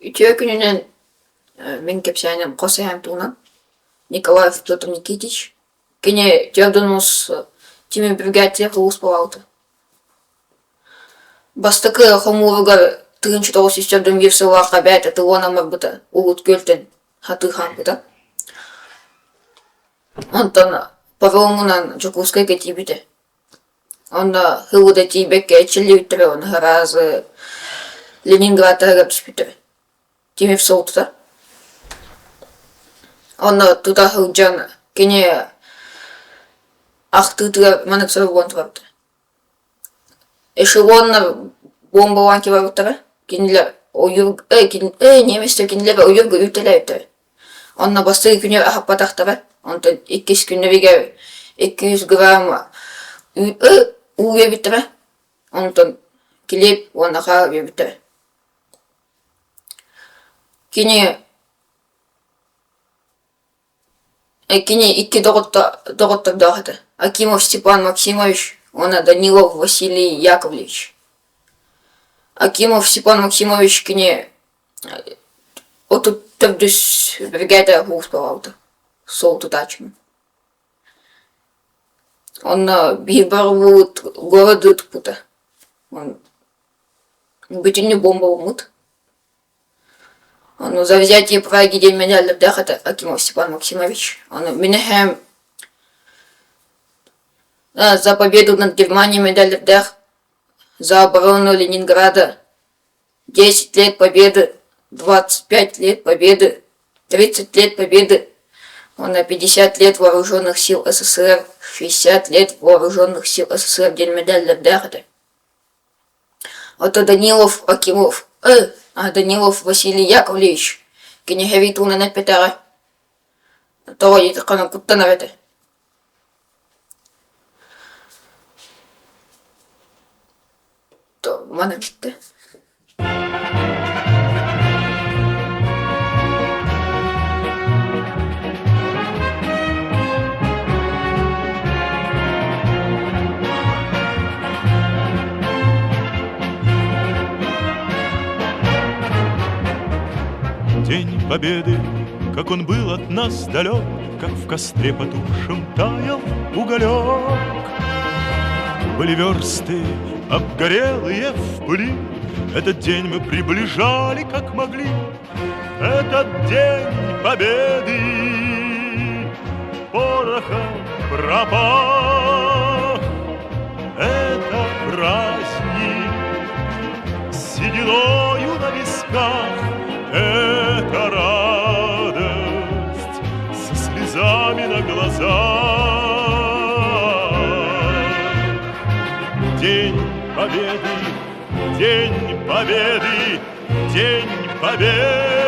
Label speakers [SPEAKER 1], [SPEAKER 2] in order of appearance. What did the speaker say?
[SPEAKER 1] Үтүө күнүнэн мин кэпсээним хос эһээм туһунан Николаев Петр Никитич. Кини Тердунус Тимир Бригадия сулууспалаабыта. Бастакы хомууругар 1941 сыллаахха бэйэтэ тылынан барбыта, Улут Күөлтэн хатыы хаампыта. Онтон паромунан Дьокуускайга тиийбитэ. Онно ХУда тиийбэккэ эрчиллибиттэрэ уонна сразу Ленинград таһыгар түспүттэрэ. Тимир суол тутар. Онно тута сылдьан кини ахтыытыгар маннык суруллан турбута. Эшелоннар бомбалаан киирбиттэрэ. Кинилэр ойуур немецтэр кинилэр ойуурга үүртэлээбиттэрэ. Онно бастакы күнү аһаппатахтара, онтон иккис күннэригэр 200 грамм уу биэрбиттэрэ, онтон килиэп уонна хаар биэрбиттэрэ. Кини кини икки доҕоттордоох этэ: Акимов Степан Максимович уонна Данилов Василий Яковлевич. Акимов Степан Максимович кини 34 биригээдэ сулууспалаабыта, суол тутааччынан. Онно биир барыбыт городы туппута. Бүтүннүү бомбаламмыт. Ону за взятие Праги диэн медаллардаах этэ Акимов Степан Максимович. Ону мин эһээм за победу над Германией медаллардаах, за оборону Ленинграда 10 лет Победы, 25 лет Победы, 30 лет Победы, уонна 50 лет Вооруженных сил СССР, 60 лет Вооруженных сил СССР диэн медаллардаах этэ. Ото Данилов Акимов, Данилов Василий Яковлевич киниһэбит туһунан эппэтэҕэ, тоҕо диэтэххинэ куттанар этэ. Маны бүттэ.
[SPEAKER 2] День Победы, как он был от нас далек, Как в костре потухшем таял уголек. Были версты, обгорелые в пыли, Этот день мы приближали, как могли. Этот день Победы порохом пропах. Это праздник с сединою на висках, Это радость со слезами на глазах. День Победы, День Победы, День Победы!